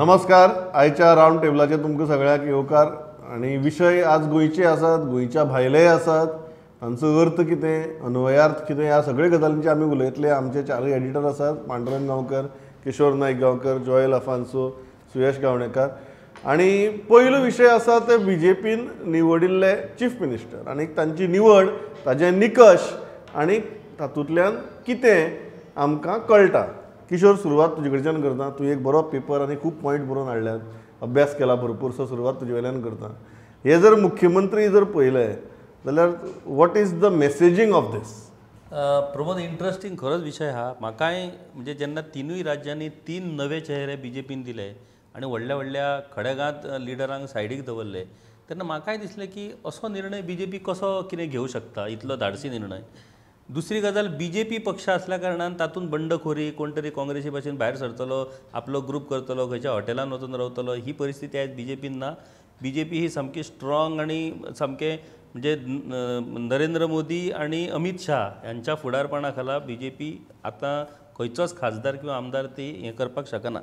नमस्कार. आयच्या रावंड टेबलाचेर तुमकां सगळ्यांक येवकार. आनी विशय आज गोंयचे आसात, गोंयच्या भायलेय आसात. तांचो अर्थ कितें, अन्वयार्थ कितें, ह्या सगळे गजालींचे आमी उलयतले. आमचे चारूय एडिटर आसात, पांडुरंग गांवकर, किशोर नायक गांवकर, जोएल अफान्सो, सुयश गावणेकार. आनी पयलो विशय आसा ते बी जे पीन निवडिल्ले चीफ मिनिस्टर आनी तांची निवड, ताजे निकश आनी तातूंतल्यान कितें आमकां कळटा. किशोर, सुरवात तुजे कडच्यान करता. तूं एक बरो पेपर आनी खूब पॉयंट बरोवन हाडल्यात, अभ्यास केला भरपूर, सो सुरवात तुजे वेल्यान करता. हे जर मुख्यमंत्री जर पळयले जाल्यार what is the messaging of this? Pramod, interesting खरोच विशय आहा. म्हाकाय म्हणजे जेन्ना तिनूय राज्यांनी तीन नवे चेहरे बी जे पीन दिले आनी व्हडल्या व्हडल्या खडेगांत लिडरांक सायडीक दवरले तेन्ना म्हाकाय दिसलें की असो निर्णय बी जे पी कसो कितें घेवं शकता, इतलो धाडसी निर्णय. दुसरी गजाल, बी जे पी पक्ष आसल्या कारणान तातूंत बंडखोरी, कोण तरी काँग्रेसी भाशेन भायर सरतलो, आपलो ग्रूप करतलो, खंयच्या हॉटेलान वचून रावतलो, ही परिस्थिती आयज बी जे पीन ना. बी जे पी ही सामकी स्ट्रॉंग आनी सामकें म्हणजे नरेंद्र मोदी आनी अमीत शाह ह्यांच्या फुडारपणा खाला बी जे पी आतां खंयचोच खासदार किंवा आमदार ती हें करपाक शकना.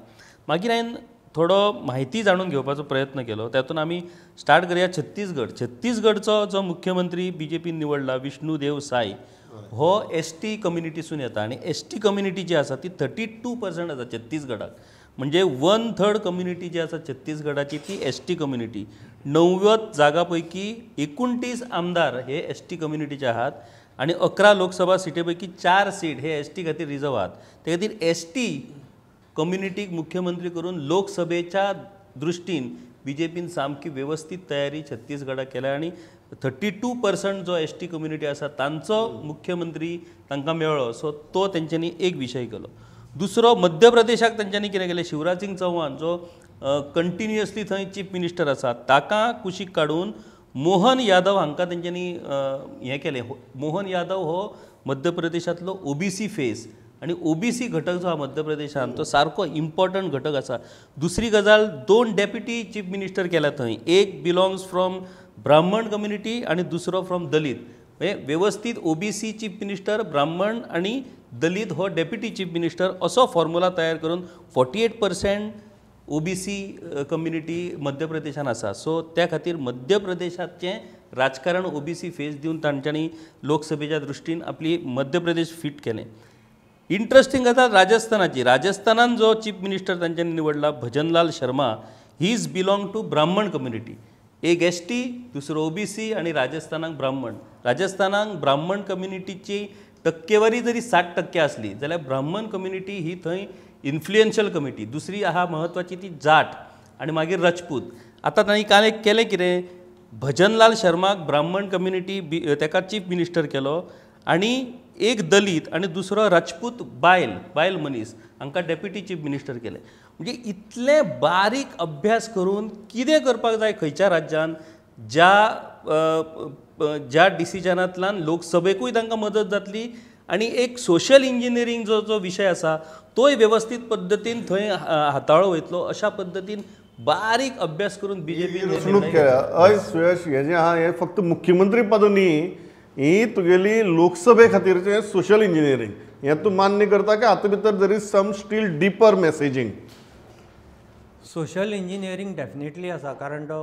मागीर हांवें थोडो म्हायती जाणून घेवपाचो प्रयत्न केलो. तातूंत आमी स्टार्ट करया छत्तीसगड. छत्तीसगडचो जो मुख्यमंत्री बी जे पीन निवडला, विष्णुदेव साय, हो एस टी कम्युनिटीसून येता आनी एस टी कम्युनिटी जी आसा ती 32% आसा छत्तीसगडाक. म्हणजे 1/3 कम्युनिटी जी आसा छत्तीसगडाची ती एस टी कम्युनिटी. 90 जागा पैकी 29 आमदार हे एस टी कम्युनिटीचे आहात आनी 11 लोकसभा सिटे पैकी 4 सीट हे एस टी खातीर रिजर्व आहात. ते खातीर एस टी कम्युनिटीक मुख्यमंत्री करून लोकसभेच्या दृश्टीन बी जे पीन सामकी वेवस्थीत तयारी छत्तीसगडाक केल्या आनी 32% जो एस टी कम्युनिटी आसा तांचो मुख्यमंत्री तांकां मेळ्ळो. सो तो तेंच्यांनी एक विशय केलो. दुसरो, मध्य प्रदेशाक तेंच्यांनी कितें केलें, शिवराज सिंग चौहान जो कंटिन्युअसली थंय चीफ मिनिस्टर आसा ताका कुशीक काडून मोहन यादव हांकां तेंच्यांनी हें केलें. मोहन यादव हो मध्य प्रदेशांतलो ओ बी सी फेस आनी ओ बी सी घटक जो आहा मध्य प्रदेशांत तो सारको इम्पॉर्टंट घटक आसा. दुसरी गजाल, 2 डेप्युटी चीफ मिनिस्टर केला थंय, एक बिलोंग्स फ्रॉम ब्राह्मण कम्युनिटी आनी दुसरो फ्रॉम दलीत. म्हणजे वेवस्थीत O B C chief minister, ब्राह्मण आनी दलीत हो डेप्युटी चीफ मिनिस्टर असो फॉर्मुला तयार करून 48% ओ बी सी कम्युनिटी मध्य प्रदेशान आसा. सो त्या खातीर मध्य प्रदेशाचें राजकारण ओ बी सी फेस दिवन तांच्यांनी लोकसभेच्या दृश्टीन आपली मध्य प्रदेश फिट केलें. इंट्रस्टिंग गजाल राजस्थानाची. राजस्थानान जो चीफ मिनिस्टर तांच्यांनी निवडला, Bhajanlal Sharma, he is belong to Brahmin community. एक एस टी, दुसरो ओ बी सी आनी राजस्थानाक ब्राह्मण. राजस्थानाक ब्राह्मण कम्युनिटीची टक्केवारी जरी 60% आसली जाल्यार ब्राह्मण कम्युनिटी ही थंय इन्फ्लुएन्शियल कमिटी. दुसरी आहा म्हत्वाची ती जाट आनी मागीर राजपूत. आतां तांणी काल एक केलें कितें, भजनलाल शर्माक ब्राह्मण कम्युनिटी ताका चीफ मिनिस्टर केलो आनी एक दलीत आनी दुसरो राजपूत बायल बायल मनीस हांकां डेप्युटी चीफ मिनिस्टर केले. म्हणजे इतले बारीक अभ्यास करून कितें करपाक जाय खंयच्या राज्यान, ज्या ज्या डिसिजनांतल्यान लोकसभेकूय तांकां मदत जातली आनी एक सोशल इंजिनियरींग जो जो विशय आसा तोय वेवस्थीत पद्दतीन थंय हाताळो वयतलो अशा पद्दतीन बारीक अभ्यास करून बी जे पी रचणूक केल्या. हय सुयश, हें जें आहा हें फक्त मुख्यमंत्री पद न्ही, ही तुगेली लोकसभे खातीरचें सोशल इंजिनियरींग. हें तूं मान्य करता की हातूंत भितर there is some still deeper messaging? Social engineering definitely आसा, कारण तो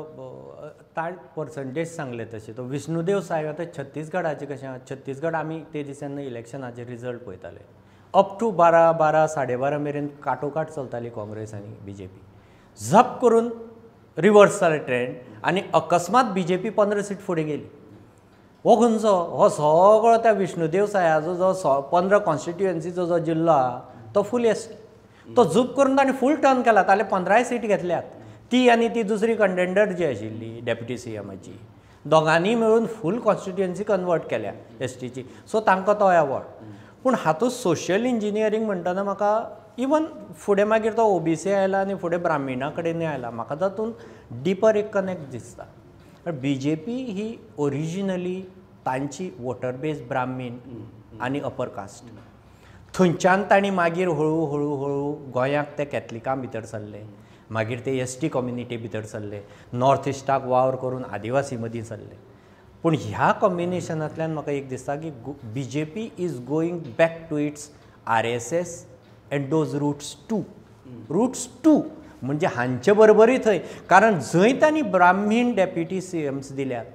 पर्संटेज सांगले तशें तो विष्णुदेव साय आतां छत्तीसगडाचें कशें आहा, छत्तीसगड आमी ते दिसांनी इलेक्शनाचे रिजल्ट पळयताले, अप टू 12, 12, 12:30 मेरेन काटोकाट चलताली काँग्रेस आनी बी जे पी. झप करून रिवर्स जालें ट्रेंड आनी अकस्मात बी जे पी 15 सीट फुडें गेली. हो खंयचो हो सगळो त्या विष्णुदेव सायाचो जो 15 कॉन्स्टिट्युएन्सीचो जो जिल्लो आहा तो फूल एस टी, तो झूप करून ताणें फूल टर्न केला, ताणें 15 सीट घेतल्यात. ती आनी ती दुसरी कंटेंडर जी आशिल्ली डेप्युटी सी एमाची, दोगांनी मेळून फूल कॉन्स्टिट्युएन्सी कन्वर्ट केल्या एस टीची. सो तांकां तो एवॉर्ड. पूण हातूंत सोशल इंजिनियरींग म्हणटना म्हाका इवन फुडें मागीर तो ओ बी सी आयला आनी फुडें ब्राह्मिणा कडेनूय आयला, म्हाका तातूंत डिपर एक कनेक्ट दिसता. बी जे पी ही ओरिजिनली तांची वोटर बेज ब्राह्मीण आनी अपर कास्ट, थंयच्यान तांणी मागीर हळू हळू हळू गोंयाक ते कॅथलिकां भितर सरले, मागीर ते एस टी कम्युनिटी भितर सरले, नॉर्थ इस्टाक वावर करून आदिवासी मदीं सरले. पूण ह्या कॉम्बिनेशनांतल्यान म्हाका एक दिसता की B J P is going back to its R S S and those roots too. Roots too म्हणजे हांचे बरोबरूय थंय, कारण जंय तांणी ब्राह्मीण डेप्युटी सी एम्स दिल्यात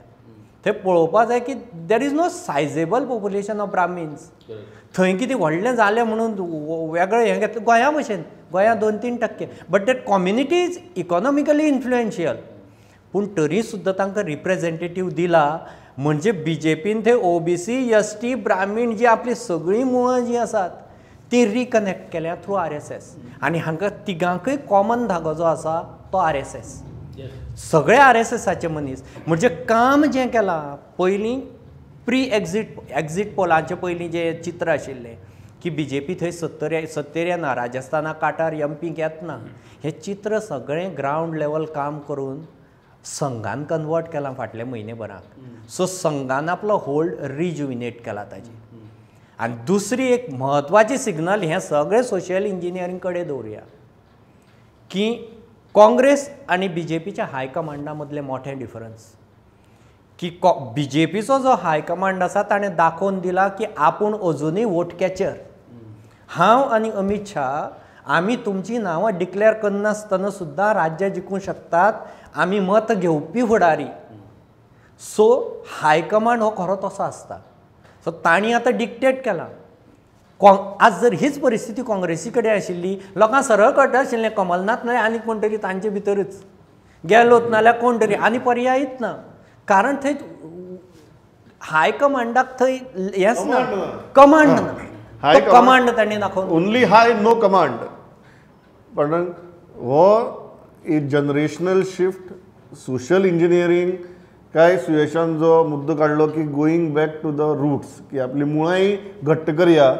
थंय पळोवपा जाय की there is no sizeable population of Brahmins. थंय कितें व्हडलें जालें म्हणून वेगळें हें घेतलें गोंया भशेन, गोंया 2-3%, but that community is economically influential. पूण तरी सुद्दां तांकां रिप्रेजेंटेटीव दिला म्हणजे बी जे पीन थंय O B C, S T, Brahmin जी आपली सगळीं मुळां जीं आसात ती रिकनेक्ट केल्या थ्रू आर एस एस. आनी हांकां तिगांकय कॉमन धागो जो आसा तो आर एस एस. सगळे आर एस एसाचे मनीस म्हणजे काम जें केलां पयलीं प्री एक्झीट एक्झीट पोलाचे पयलीं जें चित्र आशिल्लें की बी जे पी थंय सत्तेर येना, राजस्थाना काटार एम पीक येतना, हें चित्र सगळें ग्रावंड लेवल काम करून संघान कन्वर्ट केलां फाटल्या म्हयने भराक. सो संघान आपलो होल्ड रिज्युविनेट केला ताजेर. आनी दुसरी एक म्हत्वाची सिग्नल हें सगळें सोशल इंजिनियरींग कडेन दवरुया की काँग्रेस आनी बी जे पीच्या हायकमांडा मदलें मोठें डिफरन्स की बी जे पीचो जो हायकमांड आसा ताणें दाखोवन दिला की आपूण अजुनूय वोट कॅचर. हांव आनी अमीत शाह आमी तुमचीं नांवां डिक्लेअर करनासतना सुद्दां राज्य जिखूंक शकतात, आमी मत घेवपी फुडारी. सो हायकमांड हो खरो तसो आसता. सो तांणी आतां डिक्टेट केलां. आज जर हीच परिस्थिती काँग्रेसी कडेन आशिल्ली लोकांक सरळ कळटा आशिल्लें कमलनाथ नाल्यार आनी कोण तरी तांचे भितरूच गेलोत नाल्यार कोण तरी आनी पर्यायच ना, कारण थंय हायकमांडाक थंय हेंच ना, कमांड ना. कमांड तांणी दाखोवन ओन्ली हाय नो कमांड. पण हो एक जनरेशनल शिफ्ट, सोशल इंजिनियरींग काय सुयेशान जो मुद्दो काडलो की going back to the roots, की आपली मुळांय घट्ट करया,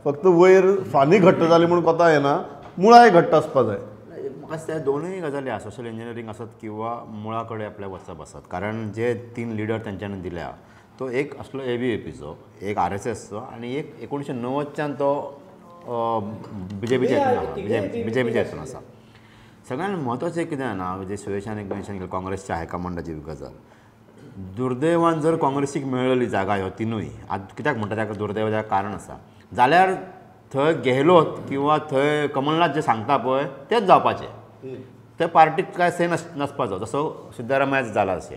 फक्त वयर फानी घट्ट जाली म्हूण कोता येना, मुळांय घट्ट आसपा जाय. म्हाका दिसता दोनूय गजाली आसा, सोशल इंजिनियरींग आसत किंवा मुळा कडेन आपल्या वचप आसत. कारण जे 3 लिडर तेंच्यांनी दिल्या तो एक आसलो ए बी ए पीचो, एक आर एस एसचो आनी एक 1990च्यान तो बीजेपीच्या हितून बीजेपीच्या हितून आसा. सगळ्यांत म्हत्वाचें कितें जाणा, जे सुयेशान एक मेन्शन केलें काँग्रेसच्या हायकमांडाची गजाल, दुर्दैवान जर काँग्रेसीक मेळ्ळली जागा ह्यो तिनूय, आतां कित्याक म्हणटा ताका दुर्दैव कारण आसा, जाल्यार थंय गेहलोत किंवा थंय कमलनाथ जे सांगता पळय तेच जावपाचें, त्या पार्टीक काय से नासपाचो, जसो सिद्धारामय्या जाला अशें.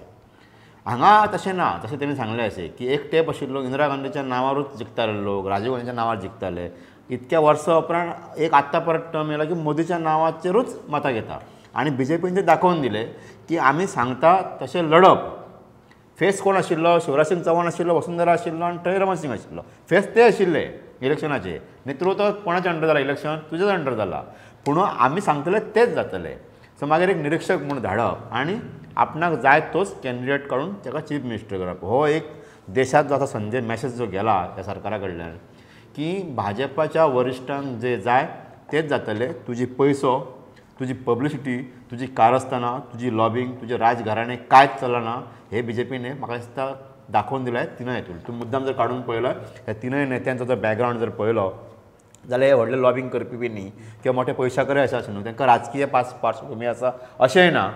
हांगा तशें ना, तशें तेणी सांगलें अशें की एक टेप आशिल्लो इंदिरा गांधीच्या नांवारूच जिखताले लोक, राजीव गांधीच्या नांवार जिखताले, इतक्या वर्सां उपरांत एक आत्तां परत टर्म येयला की मोदीच्या नांवाचेरूच मतां घेता. आनी बी जे पीन ते दाखोवन दिलें की आमी सांगता तशें लढप. फेस कोण आशिल्लो, शिवराज सिंग चौहान आशिल्लो, वसुंधरा आशिल्लो आनी थंय रमण सिंग आशिल्लो, फेस ते आशिल्ले इलेक्शनाचे. नेतृत्व कोणाच्या अंडर जाला इलेक्शन, तुजेच अंडर जाला, पूण आमी सांगतले तेच जातले. सो मागीर एक निरिक्षक म्हूण धाडप आनी आपणाक जाय तोच कॅन्डिडेट काडून ताका चीफ मिनिस्टर करप, हो एक देशांत जो आतां संदेश मॅसेज जो गेला ह्या सरकारा कडल्यान की भाजपाच्या वरिश्ठांक जे जाय तेच जातले. तुजी पयसो, तुजी पब्लिसिटी, तुजी कारस्थानां, तुजी लॉबींग, तुजें राजघराणें कांयच चलना, हे बी जे पीने म्हाका दिसता दाखोवन दिलां तिनूय हितून. तूं मुद्दाम जर काडून पळयलो ह्या तिनूय नेत्यांचो जर बॅकग्रावंड जर पळयलो जाल्यार हे व्हडले लॉबींग करपी बी न्ही किंवा मोठे पयशा करे अशें आसा न्हू, तांकां राजकीय पार्श्वभूमी आसा अशेंय ना,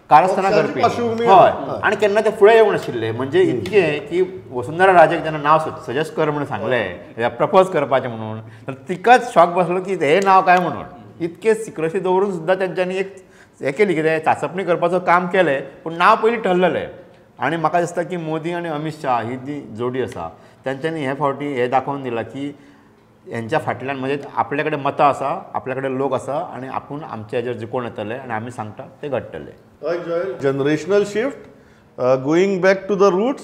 कारस्थानां करपी हय. आनी केन्ना ते फुडें येवंक नाशिल्ले, म्हणजे इतकें की वसुंधरा राजेक जेन्ना नांव सजेस्ट कर म्हणून सांगलें, प्रपोज करपाचें म्हणून, तर तिकाच शॉक बसलो की हें नांव काय म्हणून. इतके सिक्रसी दवरून सुद्दां तेंच्यांनी एक हें केली कितें चाचपणी करपाचो काम केलें, पूण नांव पयलीं ठरलेलें. आनी म्हाका दिसता की मोदी आनी अमीत शाह ही जी जोडी आसा तेंच्यांनी हे फावटी हें दाखोवन दिलां की हेंच्या फाटल्यान म्हणजे आपल्या कडेन मतां आसा, आपल्या कडेन लोक आसा आनी आपूण आमच्या हेजेर जिखोवन येतले आनी आमी सांगता तें घडटलें. Generational shift, going back to the roots,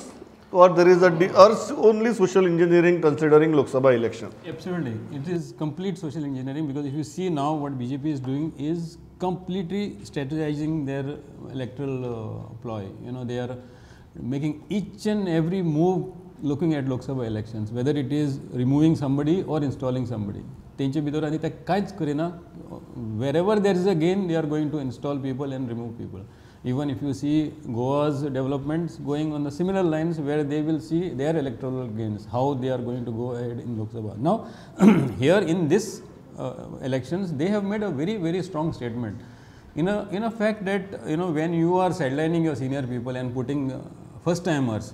or there is a or only social engineering considering Lok Sabha election? Absolutely, it is complete social engineering, because if you see now what BJP is doing is completely strategizing their electoral ploy. You know, they are making each and every move looking at Lok Sabha elections, whether it is removing somebody or installing somebody. तेंचे भितर आनी ते कांयच करिना, wherever there is a gain they are going to install people and remove people. Even if you see Goa's developments going on the similar lines where they will see their electoral gains, how they are going to go ahead in Lok Sabha. Now, here in this elections, they have made a very, very strong statement. In a fact that, you know, when you are sidelining your senior people and putting first timers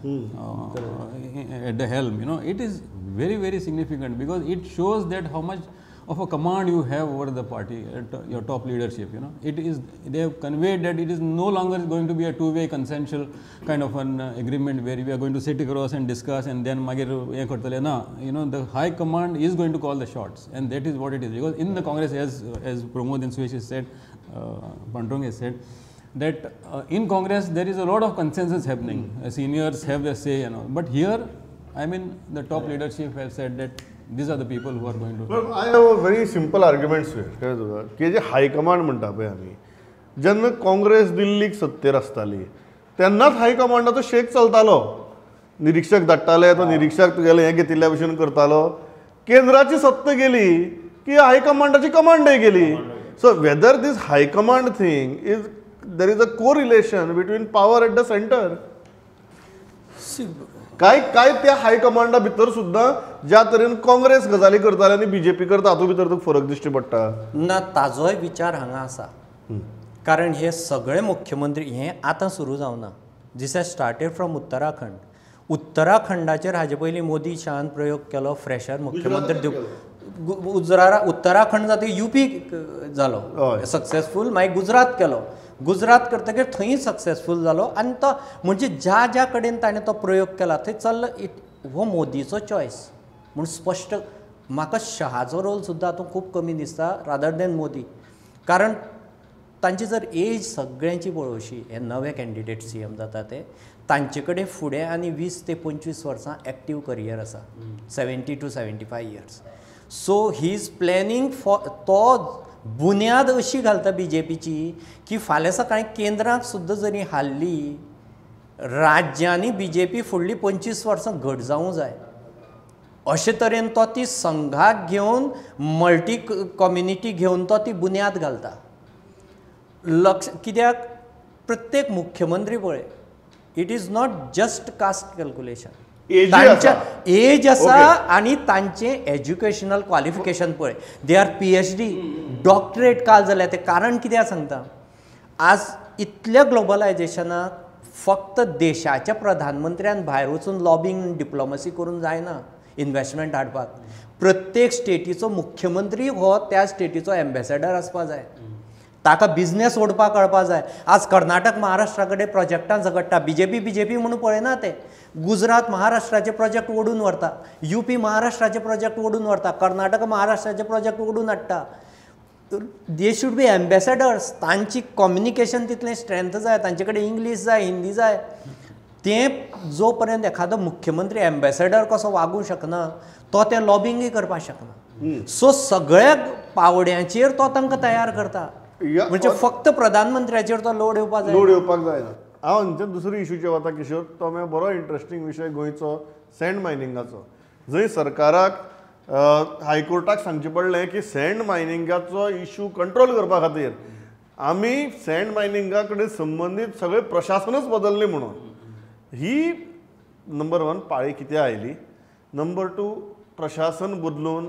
at the helm, you know, it is very, very significant, because it shows that how much of a command you have over the party, your top leadership, you know. It is, they have conveyed that it is no longer going to be a two-way consensual kind of an agreement where we are going to sit across and discuss and then magir ye kartale na, you know, the high command is going to call the shots, and that is what it is. Because in the Congress, as Pramod and Suyesh has said, Pandurang has said, that in Congress there is a lot of consensus happening. Seniors have their say and all, but here, I mean, the top leadership have said that these are the people who are going to. Well, I have a very simple argument here. की जे high command म्हणटा पळय आमी, जेन्ना काँग्रेस दिल्लीक सत्तेर आसताली तेन्नाच हायकमांडाचो शेक चलतालो. निरीक्षक धाडटाले, तो निरीक्षक तुगेले हें घेतिल्ल्या भशेन करतालो. केंद्राची सत्ता गेली की हायकमांडाची कमांडय गेली. So whether this high command thing is, there is a correlation between power at the centre. काय काय त्या हायकमांडा भितर सुद्दां ज्या तरेन काँग्रेस गजाली करताले आनी बीजेपी करता हातूंत भितर तुका फरक दिश्टी पडटा ना. ताजोय विचार हांगा आसा, कारण हे सगळे मुख्यमंत्री हे आतां सुरू जावना. This has started from Uttarakhand. उत्तराखंडाचेर हाजे पयलीं मोदी शाहान प्रयोग केलो, फ्रेशर मुख्यमंत्री उत्तराखंड जाता युपी जालो सक्सेसफूल, मागीर गुजरात केलो, गुजरात करतकीर थंय सक्सेसफूल जालो. आनी तो म्हणजे ज्या ज्या कडेन ताणें तो प्रयोग केला थंय चल्लो. हो मोदीचो चॉयस म्हूण स्पश्ट म्हाका शहाचो रोल सुद्दां हातूंत खूब कमी दिसता रादर देन मोदी. कारण तांची जर एज सगळ्यांची पळोवशी, हे नवे कॅन्डिडेट सी एम जाता ते तांचे कडेन फुडें आनी 20 ते 25 वर्सां एक्टीव करियर आसा, 70 to 75 years. So he is planning for, तो बुन्याद अशी घालता बीजेपीची की फाल्यां सकाळीं केंद्राक सुद्दां जरी हाल्ली, राज्यांनी बीजेपी फुडली 25 वर्सां घट जावूं जाय अशे तरेन तो ती संघाक घेवन मल्टी कम्युनिटी घेवन तो ती बुन्याद घालता. लक्ष कित्याक प्रत्येक मुख्यमंत्री पळय, it is not just caste calculation, age आसा आनी तांचें एज्युकेशनल क्वॉलिफिकेशन पळय, they are PhD doctorate काल जाल्या. तें कारण कित्याक सांगता, आज इतल्या ग्लोबलायजेशनाक फक्त देशाच्या प्रधानमंत्र्यान भायर वचून लॉबींग डिप्लोमसी करून जायना इन्वेस्टमेंट हाडपाक. प्रत्येक स्टेटीचो मुख्यमंत्री हो त्या स्टेटीचो एम्बेसेडर आसपा जाय, ताका बिजनेस ओडपाक कळपा जाय. आज कर्नाटक महाराष्ट्रा कडेन प्रोजेक्टां झगडटा, बीजेपी बीजेपी म्हणून पळयना ते, गुजरात महाराष्ट्राचे प्रोजेक्ट ओडून व्हरता, युपी महाराष्ट्राचे प्रोजेक्ट ओडून व्हरता, कर्नाटक महाराष्ट्राचे प्रोजेक्ट ओडून हाडटा. They should be ambassadors. तांची कम्युनिकेशन तितलें स्ट्रेंथ जाय, तांचे कडेन इंग्लीश जाय, हिंदी जाय. तें जो पर्यंत एखादो मुख्यमंत्री एम्बेसेडर कसो वागूंक शकना तो तें लॉबिंगूय करपाक शकना. सो सगळ्या पावड्यांचेर तो तांकां तयार करता, म्हणजे फक्त प्रधानमंत्र्याचेर तो लोड येवपाक जाय, लोड येवपाक जायना. हांव हांच्या दुसऱ्या इशूचेर वता किशोर, तो मागीर बरो इंट्रस्टींग विशय गोंयचो सँड मायनिंगाचो, जंय सरकाराक हायकोर्टाक सांगचें पडलें की सँड मायनिंगाचो इशू कंट्रोल करपा खातीर आमी सँड मायनिंगा कडेन संबंदीत सगळें प्रशासनच बदललें म्हणून. ही नंबर 1 पाळी कित्याक आयली, नंबर 2 प्रशासन बदलून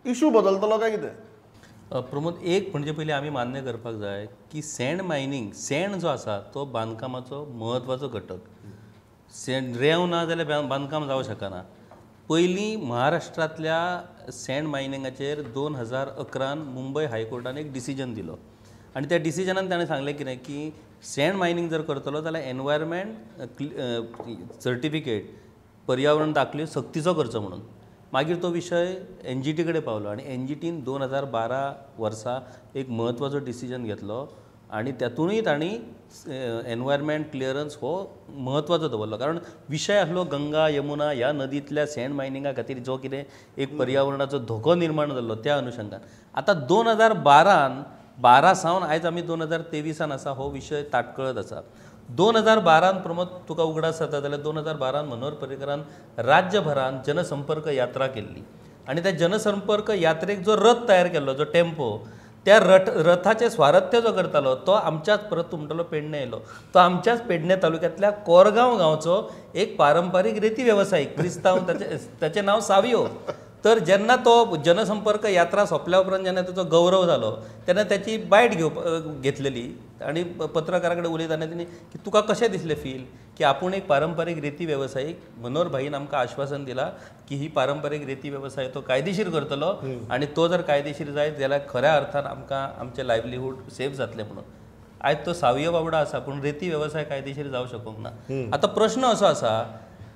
इशू बदलतलो काय कितें? प्रमोद, एक म्हणजे पयलीं आमी मान्य करपाक जाय की सँड मायनींग, सँड जो आसा तो बांदकामाचो म्हत्वाचो घटक. सँड रेंव ना जाल्यार बांदकाम जावंक शकना. पयलीं महाराष्ट्रांतल्या सँड मायनिंगाचेर 2011 मुंबय हायकोर्टान एक डिसिजन दिलो आनी त्या डिसिजनान ताणें सांगलें कितें की सँड मायनींग जर करतलो जाल्यार एनवायरमेंट सर्टिफिकेट, पर्यावरण दाखल्यो सक्तीचो करचो म्हणून. मागीर तो विशय एनजीटी कडेन पावलो आनी एनजीटीन 2012 वर्सा एक म्हत्वाचो डिसिजन घेतलो आनी तातूंतय तांणी एनवायरमेंट क्लियरन्स हो म्हत्वाचो दवरलो. कारण विशय आसलो गंगा यमुना ह्या नदींतल्या सँड मायनिंगा खातीर जो कितें एक पर्यावरणाचो धोको निर्माण जाल्लो त्या अनुशंगान. आतां 2012 सावन आयज आमी 2023 आसा, हो विशय ताटकळत आसा. 2012 प्रमोद तुका उगडास जाता जाल्यार 2012 मनोहर पर्रीकरान राज्यभरान जनसंपर्क यात्रा केल्ली आनी त्या जनसंपर्क यात्रेक जो रथ तयार केल्लो, जो टेम्पो, त्या रथाचें स्वारथ्य जो करतालो तो आमच्याच, परत तूं म्हणटालो पेडणे येयलो, तो आमच्याच पेडणे तालुक्यांतल्या कोरगांव गांवचो एक पारंपारीक रेती वेवसायीक क्रिस्तांव, ताचें नांव सावियो. तर जेन्ना तो जनसंपर्क यात्रा सोंपल्या उपरांत जेन्ना ताचो गौरव जालो तेन्ना त्याची बायट घेतलेली आनी पत्रकारा कडेन उलयतना तेणी की तुका कशें दिसलें फील की आपूण एक पारंपारीक रेती वेवसायीक, मनोहर भाईन आमकां आश्वासन दिलां की ही पारंपारीक रेती वेवसाय तो कायदेशीर करतलो आनी तो जर कायदेशीर जायत जाल्यार खऱ्या अर्थान आमकां आमचें लायवलीहूड सेफ जातलें म्हणून. आयज तो सावयो बाबडो आसा पूण रेती वेवसाय कायदेशीर जावं शकूंक ना. आतां प्रश्न असो आसा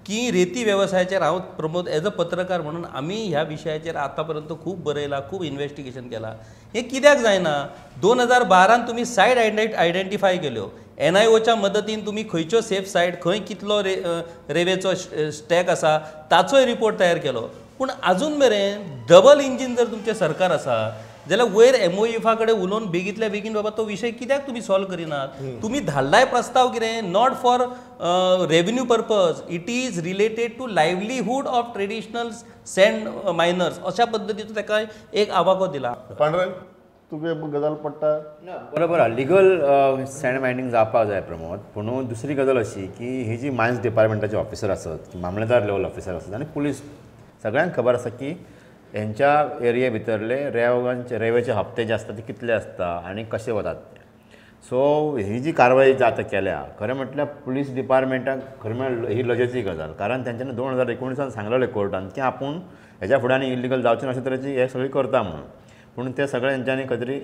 की रेती वेवसायाचेर हांव प्रमोद एज अ पत्रकार म्हणून आमी ह्या विशयाचेर आतां पर्यंत खूब बरयलां, खूब इन्वेस्टिगेशन केलां. हें कित्याक जायना? 2012 तुमी सायड आयडेंटिफाय केल्यो, एनआयओच्या मदतीन तुमी खंयच्यो सेफ सायड, खंय कितलो रेवेचो स्टॅक आसा ताचोय रिपोर्ट तयार केलो. पूण आजून मेरेन डबल इंजीन जर तुमचें सरकार आसा जाल्यार वयर एमओएफा कडेन उलोवन बेगींतल्या बेगीन बाबा तो विशय कित्याक तुमी सॉल्व करिनात? तुमी धाडलाय प्रस्ताव कितें not for revenue purpose, it is related to livelihood of traditional sand miners अशा पद्दतीचो ताका एक आवाको दिला. पांडुरंग, तुका गजाल पडटा? बरोबर, लिगल सँड मायनींग जावपाक जाय प्रमोद. पूण दुसरी गजाल अशी की ही जी मायन्स डिपार्टमेंटाचे ऑफिसर आसत, मामलेदार लेवल ऑफिसर आसत आनी पुलीस, सगळ्यांक खबर आसा की हेंच्या एरिये भितरले रेवांचे रेवेचे हप्ते जे आसता ते कितले आसता आनी कशे वतात ते. सो ही जी कारवाई जी आतां केल्या, खरें म्हटल्यार पुलीस डिपार्टमेंटाक खरें म्हळ्यार ही लजेची गजाल, कारण तेंच्यांनी 2019 सांगलेलें कोर्टान की आपूण हेज्या फुडें आनी इलिगल जावचें ना अशे तरेची हें सगळें करता म्हणून. पूण ते सगळे हेंच्यांनी खंय तरी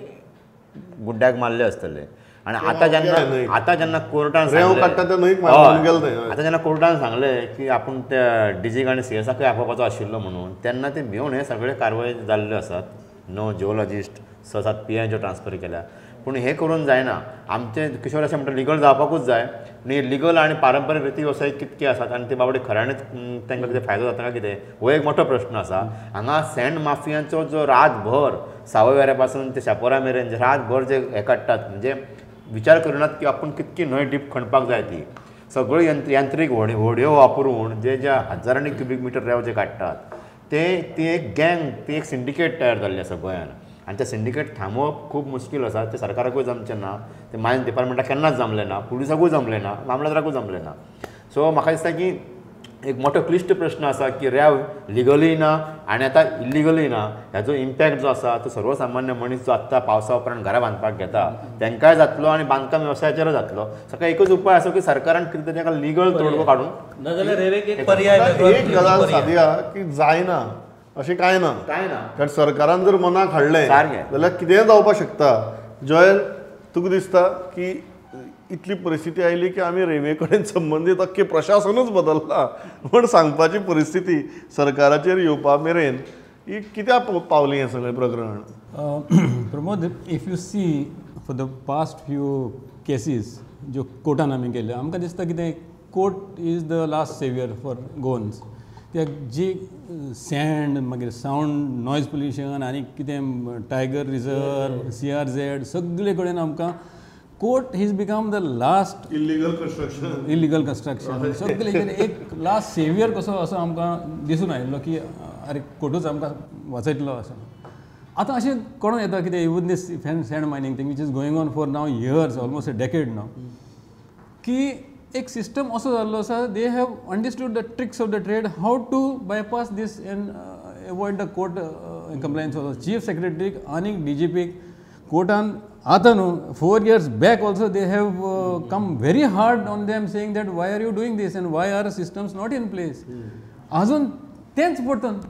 गुड्ड्याक मारले आसतले. आनी आतां जेन्ना कोर्टान आतां जेन्ना कोर्टान सांगलें की आपूण त्या डीजीक आनी सीएसाकूय आपोवपाचो आशिल्लो म्हणून, तेन्ना ते भिवन हे सगळे कारवाय जाल्ल्यो आसात. 9 जिओलॉजिस्ट, 6-7 पीआयच्यो ट्रान्सफर केल्या. पूण हें करून जायना. आमचें किशोर अशें म्हणटा लिगल जावपाकूच जाय. आनी लिगल आनी पारंपारीक रेती वेवसाय कितके आसात आनी ते बाबडे खऱ्यांनीच तांकां कितें फायदो जाता काय कितें, हो एक मोठो प्रश्न आसा. हांगा सँड माफियांचो जो रातभर सावयवेऱ्या पासून ते शापोरा मेरेन जे रातभर जे हे काडटात, म्हणजे विचार करिनात की आपूण कितकी न्हंय डीप खणपाक जाय ती, सगळ्यो यांत्रीक होडयो वापरून जे ज्या हजारांनी क्युबीक मिटर रेंव जे काडटात ते ती एक गँग, ती एक सिंडिकेट तयार जाल्ली आसा गोंयान. आनी तें सिंडिकेट थांबोवप खूब मुश्कील आसा. तें सरकाराकूय जमचें ना, तें मायन्स डिपार्टमेंटाक केन्नाच जमलें ना, पुलिसाकूय जमलें ना, मामलेदाराकूय जमलें ना. सो म्हाका दिसता की एक मोठो क्लिश्ट प्रश्न आसा की रेंव लिगलूय ना आनी आतां इल्लिगलूय ना. हेजो इम्पॅक्ट जो आसा तो सर्वसामान्य मनीस जो आत्तां पावसा उपरांत घरां बांदपाक घेता तांकांय जातलो आनी बांदकाम वेवसायाचेरूय जातलो. सगळें एकूच उपाय आसा की सरकारान कितें तरी ताका लिगल तोडगो काडून, नाजाल्यार रेंवेक एक पर्याय. एक गजाल सादी आहा की जायना अशें कांय ना, कांय ना. कारण सरकारान जर मनाक हाडलें जाल्यार कितेंय जावपाक शकता. जॉयल, तुका दिसता की इतली परिस्थिती आयली की आमी रेंवे कडेन संबंदीत अख्खें प्रशासनूच बदल्लां म्हूण सांगपाची परिस्थिती सरकाराचेर येवपा मेरेन ही कित्याक पावली हें सगळें प्रकरण? Pramod, if you see for the past few cases ज्यो कोर्टान आमी केल्यो, आमकां दिसता कितें court is the last saviour for Goans. कित्याक जी सँड, मागीर सावंड, नॉयज पोल्युशन आनी कितें टायगर रिजर्व, CRZ, सगळे कडेन आमकां court has become the last illegal construction, illegal construction सगळे एक लास्ट सेवियर कसो असो आमकां दिसून आयिल्लो की अरे कोर्टूच आमकां वाचयतलो असो. आतां अशें कळोन येता कितें even this sand mining thing which is going on for now years, almost a decade now, की एक सिस्टम असो जाल्लो आसा, they have understood the tricks of the trade, how to bypass this and avoid the court compliance. Chief सेक्रेटरीक आनी डीजीपीक कोर्टान आतां न्हू 4 years back also they have come very hard on them saying that why are you doing this and why are systems not in place. आजून तेंच परतून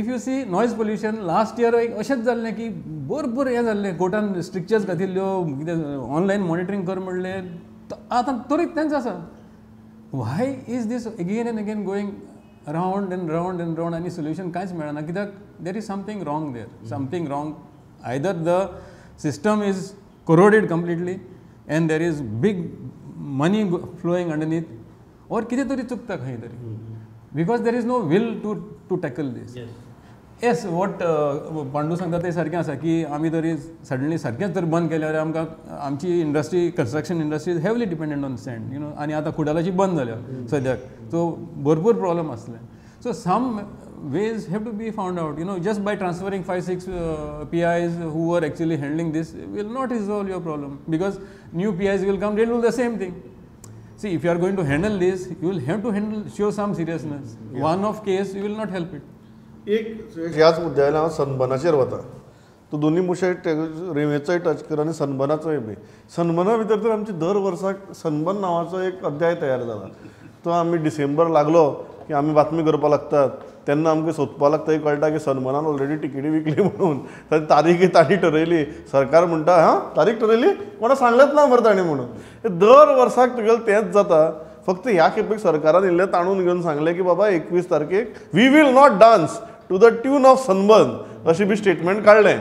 if you see noise pollution last year एक अशेंच जाल्लें की बरोबर हें जाल्लें, कोर्टान स्ट्रिक्चर्स घातिल्ल्यो, कितें ऑनलायन मॉनिटरींग कर म्हणलें, आतां तरी तेंच आसा. Why is this again and again going round and round and round आनी सोल्युशन कांयच मेळना? कित्याक there is something wrong there, something wrong. Either the system is corroded completely and there is big money flowing underneath, or कितें तरी चुकता खंय तरी, because there is no will to tackle this. Yes, what Pandu सांगता तें सारकें आसा की आमी तरी सडनली सारकेंच जर बंद केलें जाल्यार आमकां आमची industry, construction industry is heavily dependent on sand, you know. आनी आतां कुडालाची बंद जाल्या सद्याक, सो भरपूर प्रॉब्लम आसले. So some ways have to be found out, you know. Just by transferring 5-6 PIs who were actually handling this will not resolve your problem, because new PIs will come, they will do the same thing. See, if you are going to handle this, you will have to handle, show some seriousness. Yeah. One off case, you will not help it. एक ह्याच मुद्द्या हांव सनबर्नाचेर वता. तूं दोनूय मुशे रेंवेचोय touch कर आनी सनबर्नाचोय बी. सनबर्ना भितर तर आमची दर वर्साक सनबर्न नांवाचो एक अध्याय तयार जाला. तो आमी डिसेंबर लागलो की आमी बातमी करपाक लागतात तेन्ना आमकां सोदपाक लागता, कळटा की सनबर्नान ऑलरेडी टिकेटी विकली म्हणून. ताची तारीख तांणी ठरयली, सरकार म्हणटा हां तारीख ठरयली, कोणा सांगलेंच ना मरे तांणी म्हणून. दर वर्साक तुगेलें तेंच जाता. फक्त ह्या खेपेक सरकारान इल्लें ताणून घेवन सांगलें की बाबा 21 तारखेक we will not dance to the tune of sunburn अशें बी स्टेटमेंट काडलें.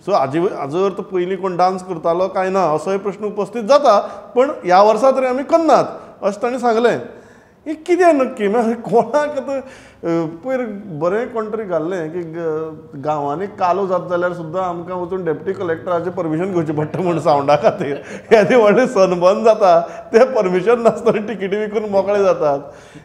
सो हाजो अर्थ पयलीं कोण डांस करतालो काय ना असोय प्रश्न उपस्थीत जाता, पण ह्या वर्सा तरी आमी करनात अशें तांणी सांगलें. हें कितें नक्की म्हळ्यार कोणाक आतां पयर बरें कोण तरी घाल्लें की गांवांनी कालो जाता जाल्यार सुद्दां आमकां वचून डेप्टी कलेक्टराचें परमिशन घेवचें पडटा म्हूण सावंडा खातीर. येदें व्हडलें सनबर्न जाता तें परमिशन नासतना टिकेटी विकून मोकळे जातात.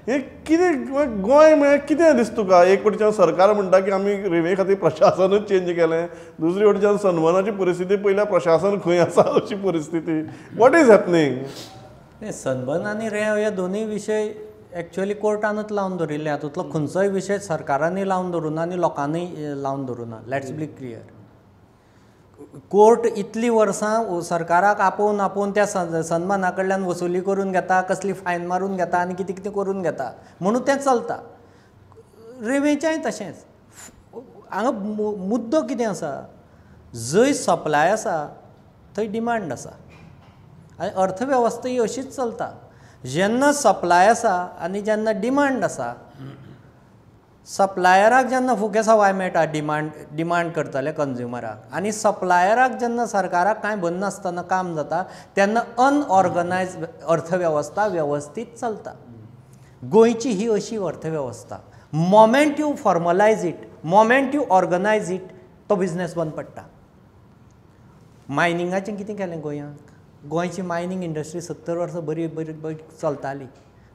हें कितें गोंय म्हळ्यार कितें दिसता तुका? एक वटेच्यान सरकार म्हणटा की आमी रेंवे खातीर प्रशासनूच चेंज केलें, दुसरे वटेच्यान सनबर्नाची परिस्थिती पळयल्यार प्रशासन खंय आसा अशी परिस्थिती. What is happening? Sunburn आनी रेंव हे दोनूय विशय एक्चुअली कोर्टानूच लावन दवरिल्ले. हातूंतलो खंयचोय विशय सरकारानूय लावन दवरूना आनी लोकांनीय लावन दवरूना. Let's be clear. Court इतलीं वर्सां सरकाराक आपोवन आपोवन त्या सन्माना कडल्यान वसुली करून घेता, कसली फायन मारून घेता आनी कितें कितें करून घेता म्हणून तें चलता. रेंवेचेंय तशेंच. हांगा मुद्दो कितें आसा, जंय सप्लाय आसा थंय डिमांड आसा आनी अर्थवेवस्था ही अशीच चलता. जेन्ना सप्लाय आसा आनी जेन्ना डिमांड आसा, सप्लायराक जेन्ना फुके सवाय मेळटा डिमांड करतले कंज्युमराक, आनी सप्लायराक जेन्ना सरकाराक कांय भरनासतना काम जाता तेन्ना अनऑर्गनायज अर्थवेवस्था वेवस्थीत चलता. गोंयची ही अशी अर्थवेवस्था. Moment you formalise it, moment you organise it, तो बिजनेस बंद पडटा. मायनिंगाचें कितें केलें गोंयांत? गोंयची मायनींग इंडस्ट्री 70 वर्सां बरी बरी बरी चलताली.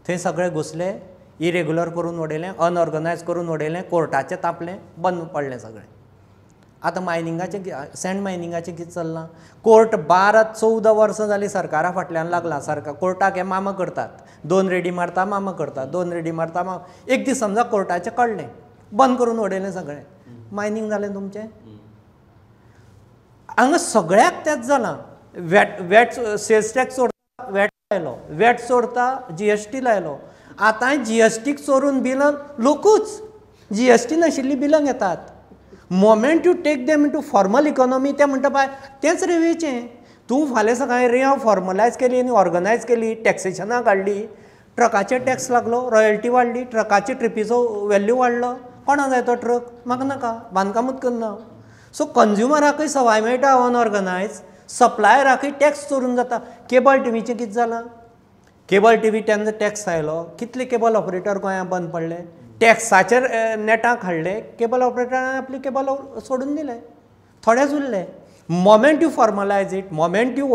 थंय सगळे घुसले, इरेगुलर करून उडयलें, अनऑर्गनायज करून उडयलें, कोर्टाचें तापलें, बंद पडलें सगळें. आतां मायनिंगाचें, सँड मायनिंगाचें कितें चल्लां? कोर्ट 12-14 वर्सां जालीं सरकारा फाटल्यान लागलां. सरकार कोर्टाक हे मामा करतात, 2 रेडी मारता मामा करता, 2 रेडी मारता मामा. एक दीस समजा कोर्टाचें कळ्ळें, बंद करून उडयलें सगळें. मायनींग जालें तुमचें. हांगा सगळ्याक तेंच जालां. वॅट वॅट सेल्स टॅक्स सोडता, वॅट लायलो, वॅट सोडता, GST लायलो. आतांय GSTक चोरून बिलां लोकूच GST नाशिल्लीं बिलां घेतात. Moment you take them into formal economy, ते म्हणटा बाय तेंच रेंवेचें. तूं फाल्यां सकाळीं रेंव फॉर्मलायज केली आनी ऑर्गनायज केली, टॅक्सेशनां काडली, ट्रकाचेर टॅक्स लागलो, रॉयल्टी वाडली, ट्रकाचे ट्रिपीचो वेल्यू वाडलो. कोणा जाय तो ट्रक? म्हाका नाका, बांदकामूच करना. सो कंज्युमराकय सवाय मेळटा अनऑर्गनायज, सप्लायराकय टॅक्स चोरून जाता. केबल टिवीचें कितें जालां? केबल टिवी तेन्ना टॅक्स आयलो, कितले केबल ऑपरेटर गोंयांत बंद पडले, टॅक्साचेर नेटाक हाडले, केबल ऑपरेटरान आपली केबल सोडून दिले, थोडेच उरले. Moment you formalise it, moment you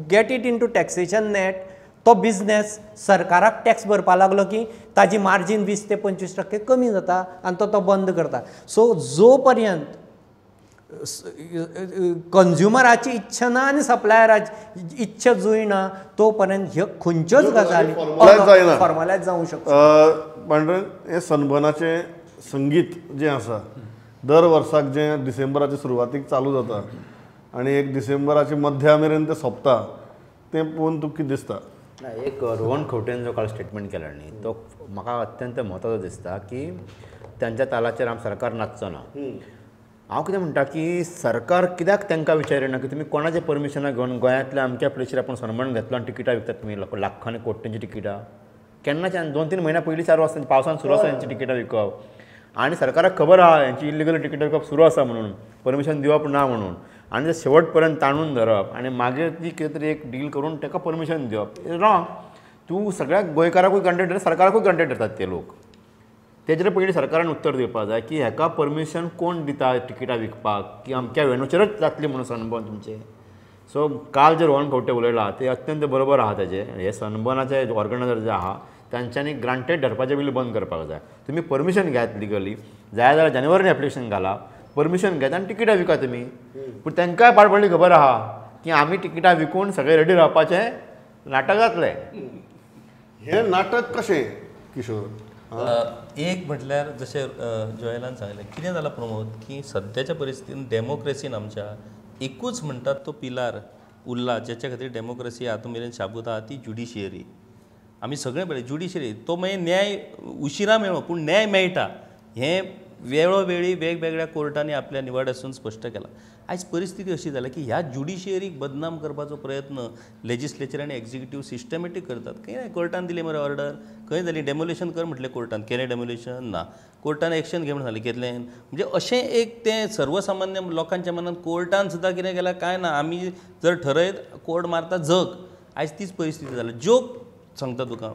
get it into taxation net, तो बिजनेस सरकाराक टॅक्स भरपा लागलो की ताजी मार्जीन 20 ते 25% कमी जाता आनी तो बंद करता. सो जो पर्यंत कंज्युमराची इच्छा ना आनी सप्लायराची इच्छा जुळना तो पर्यंत ह्यो खंयच्योच गजाली फॉर्मलायज जावंक शकता. पांडुरंग, हें सनबर्नाचें संगीत जें आसा दर वर्साक जें डिसेंबराचे सुरवातीक चालू जाता आनी एक डिसेंबराचे मध्या मेरेन तें सोंपता, तें पळोवन तुका कितें दिसता? ना, एक रोहन खंवटेन जो काल स्टेटमेंट केला न्ही तो म्हाका अत्यंत म्हत्वाचो दिसता की तांच्या तालाचेर आम सरकार नाचचो ना. हांव कितें म्हणटा की सरकार कित्याक तांकां विचारिना की तुमी कोणाचें परमिशनां घेवन गोंयांतल्या अमक्या प्लेसीर आपूण सनबर्न घेतलो आनी टिकिटां विकतात तुमी लाखांनी कोटींची टिकिटां. केन्नाच्यान 2-3 म्हयन्या पयलीं चालू आसता, पावसान सुरू आसा हेंची टिकिटां विकप आनी सरकाराक खबर आहा हेंची इल्लिगल टिकिटां विकप सुरू आसा म्हणून, परमिशन दिवप ना म्हणून, आनी ते शेवट पर्यंत ताणून धरप आनी मागीर ती कितें तरी एक डील करून ताका परमिशन दिवप रॉंग. तूं सगळ्या गोंयकाराकूय ग्रांटेड धरता, सरकाराकूय ग्रांटेड धरतात ते लोक. तेजेर पयलीं सरकारान उत्तर दिवपाक जाय की हेका परमिशन कोण दिता टिकिटां विकपाक की अमक्या वेन्यूचेरच जातली म्हणून सनबर्न तुमचें. सो काल जे रोहन खंवटे उलयला ते अत्यंत बरोबर आहा तेजें. हे सनबर्नाचे ऑर्गनायजर जे आहा तांच्यांनी ग्रांटेड धरपाचें बील बंद करपाक जाय. तुमी परमिशन घेयात लिगली, जाय जाल्यार जानेवारीन एप्लिकेशन घाला, परमिशन घेयात आनी टिकिटां विका तुमी. पूण तांकांय पाड पडली खबर आहा की आमी टिकिटां विकून सगळें रेडी रावपाचें नाटक जातलें. हें नाटक कशें किशोर? एक म्हटल्यार जशें जोएलान सांगलें कितें जालां प्रमोद की सद्याच्या परिस्थितीन डेमोक्रेसीन आमच्या एकूच म्हणटात तो पिलार उरला ज्याच्या खातीर डेमोक्रेसी आतां मेरेन शाबूत आहा ती ज्युडिशियरी. आमी सगळें पळय ज्युडिशियरी तो मागीर न्याय उशिरा मेळो पूण न्याय मेळटा हें वेळोवेळी वेगवेगळ्या कोर्टांनी आपल्या निवाड्यासून स्पश्ट केला. आयज परिस्थिती अशी जाल्या की ह्या ज्युडिशियरीक बदनाम करपाचो प्रयत्न लेजिस्लेचर आनी एक्झिक्युटीव सिस्टमॅटीक करतात. खंय ना कोर्टान दिली मरे ऑर्डर, खंय जाली डेमोलेशन कर म्हटलें कोर्टान, केलें डेमोलेशन ना, कोर्टान एक्शन घे म्हण सांगलें घेतलें. म्हणजे अशें एक तें सर्वसामान्य लोकांच्या मनान कोर्टान सुद्दां कितें केलां काय ना, आमी जर ठरयत कोर्ट मारता जग. आयज तीच परिस्थिती जाल्या. जोक सांगता तुका,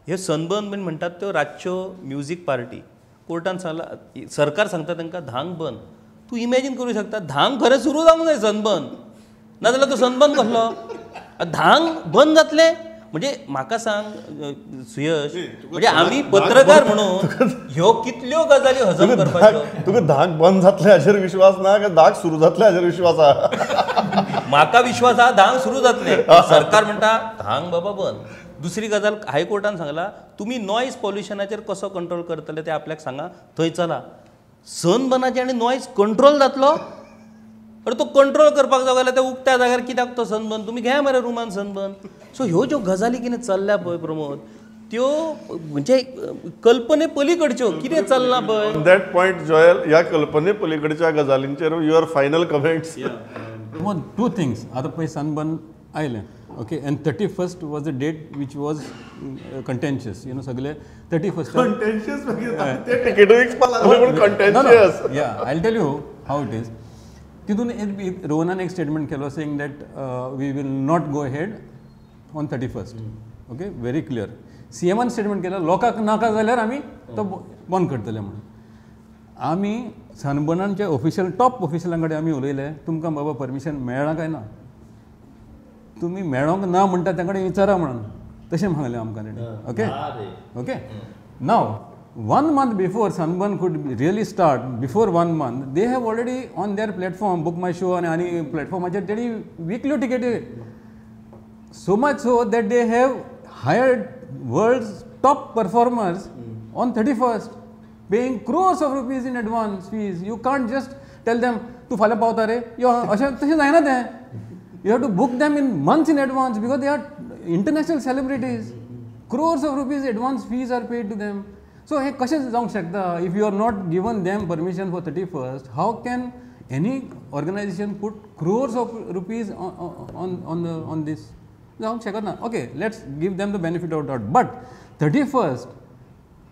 हे सनबर्न बीन म्हणटात त्यो रातच्यो म्युजीक पार्टी, कोर्टान सांगला सरकार सांगता तांकां धांक बंद. तूं इमॅजीन करूं शकता धांक खरें सुरू जावंक जाय सनबर्न, नाजाल्यार तो सनबर्न कसलो धांक बंद जातलें. म्हणजे म्हाका सांग सुयश, म्हणजे आमी पत्रकार म्हणून ह्यो कितल्यो गजाली हजम करपाच्यो. तुका धांक बंद जातलें हाचेर विश्वास ना काय धांक सुरू जातलें हाचेर विश्वास आहा? म्हाका विश्वास आहा धांक सुरू जातलें, सरकार म्हणटा धांक बाबा बंद. दुसरी गजाल हायकोर्टान सांगला तुमी नॉयज पॉल्युशनाचेर कसो कंट्रोल करतले ते आपल्याक सांगा, थंय चला. सनबर्नाचेर आनी नॉयज कंट्रोल जातलो, अरे तो कंट्रोल करपाक जाय जाल्यार त्या उक्त्या जाग्यार कित्याक तो सनबर्न, तुमी घे मरे रुमान सनबर्न. सो ह्यो ज्यो गजाली कितें चल्ल्या पळय प्रमोद त्यो म्हणजे कल्पने पलीकडच्यो कितें चल्लां पळय. That point Joel, ह्या कल्पने पलीकडच्या गजालींचेर your final comments. Pramod, two things. आतां पळय सनबर्न आयलें, okay, and 31st was the date which was contentious, you know, सगळे 31st contentious ते ticket contentious. Yeah, I will tell you how it is. तितून एक रोहनान एक स्टेटमेंट केलो saying that we will not go ahead on 31st. Okay, very clear. सीएमान statement केलं लोकांक नाका जाल्यार आमी तो बंद करतले म्हणून. आमी सनबर्नाच्या ऑफिशियल टॉप ऑफिशियलां कडेन आमी उलयले, तुमकां बाबा परमिशन मेळ्ळां काय ना, तुमी मेळोंक ना म्हणटा त्या कडेन विचारा म्हणून तशें सांगलें आमकां तेणी. Okay okay, now 1 month before Sunburn could really start, before 1 month they have already on their platform book my show आनी प्लॅटफॉर्माचेर तेणी विकल्यो टिकेटी, so much so that they have hired world's top performers on 31st, paying crores of rupees in advance fees. You can't just tell them तूं फाल्यां पावता रे यो, अशें तशें जायना तें. You have to book them in months in advance because they are international celebrities. Crores of rupees advance fees are paid to them. So हे कशें जावंक शकता if you are not given them permission for 31st? How can any organization put crores of rupees on this? जावंक शकना. Okay, let's give them the benefit of doubt. But 31st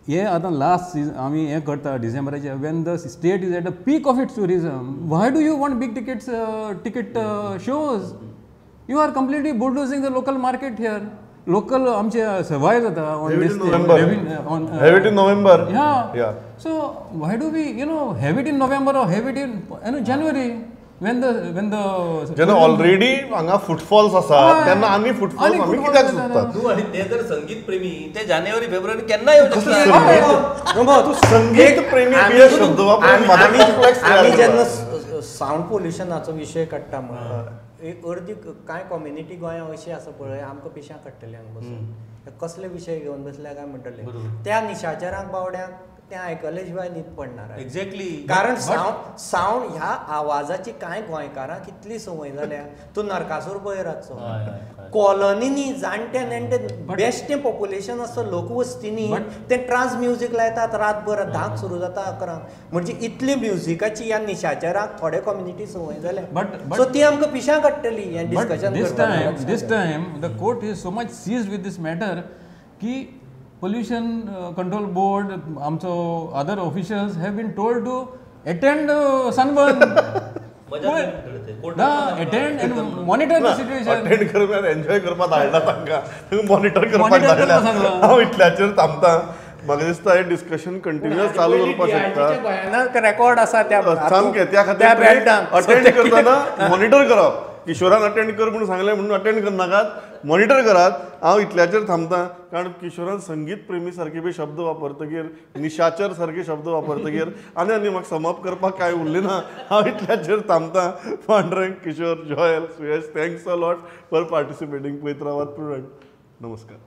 हे आतां last season आमी हें करता डिसेंबराचे, when the state is at the peak of its tourism, why do you want big tickets ticket shows? You are completely bulldozing the local market here. Local आमचे survive जाता on this have it in November. Yeah, so why do we you know have it in November or have it in January when the when the जेन्ना already हांगा footfalls आसा तेन्ना आनी footfalls आमी कित्याक सोदतात? तूं आनी ते जर संगीत प्रेमी ते जानेवारी फेब्रुवारी केन्ना येवंक शकता. तूं संगीत प्रेमी बी शब्द वापरून आमी जेन्ना सावंड पोल्युशनाचो विशय काडटा म्हण एक अर्दी कांय कम्युनिटी गोंयांत अशी आसा पळय आमकां पिशां काडटले हांगा बसून, कसले विशय घेवन बसल्या काय म्हणटले. त्या निशाचरांक बावड्यांक तें आयकले शिवाय न्हीद पडणार. एक्झॅक्टली, कारण सावंड ह्या आवाजाची कांय गोंयकारांक कितली संवय जाल्या. तूं नरकासूर पळय रातचो कॉलनीनी जाणटे नेणटे बेश्टें पॉप्युलेशन आसता लोकवस्तींनी, ते ट्रान्स म्युजीक लायतात रातभर 10 सुरू जाता 11, म्हणजे इतली म्युजिकाची ह्या निशाचरांक थोडे कम्युनिटी संवय जाल्या. सो ती आमकां पिशां काडटली हें discussion. This time the court is so much seized with this matter की pollution control board आमचो other officials have been told to attend Sunburn, attend and monitor the situation. Attend करपाक enjoy करपाक धाडला तांकां, monitor करपाक धाडला. हांव इतल्याचेर थांबता. म्हाका दिसता हें डिस्कशन कंटिन्युअस चालू उरपाक शकता. रेकॉर्ड आसा त्या सामकें, त्या खातीर अटेंड करतना मॉनिटर करप. किशोरान अटेंड कर म्हणून सांगलें म्हणून अटेंड करनाकात, मॉनिटर करात. हांव इतल्याचेर थांबता कारण किशोरान संगीत प्रेमी सारके बी शब्द वापरतगीर, निशाचर सारके शब्द वापरतगीर आनी आनी म्हाका समाप्त करपाक कांय उरलें ना. हांव इतल्याचेर थांबता. Pandurang, Kishore, Joel, Suyash, thanks a lot for participating. पळयत रावात प्रुडंट. नमस्कार.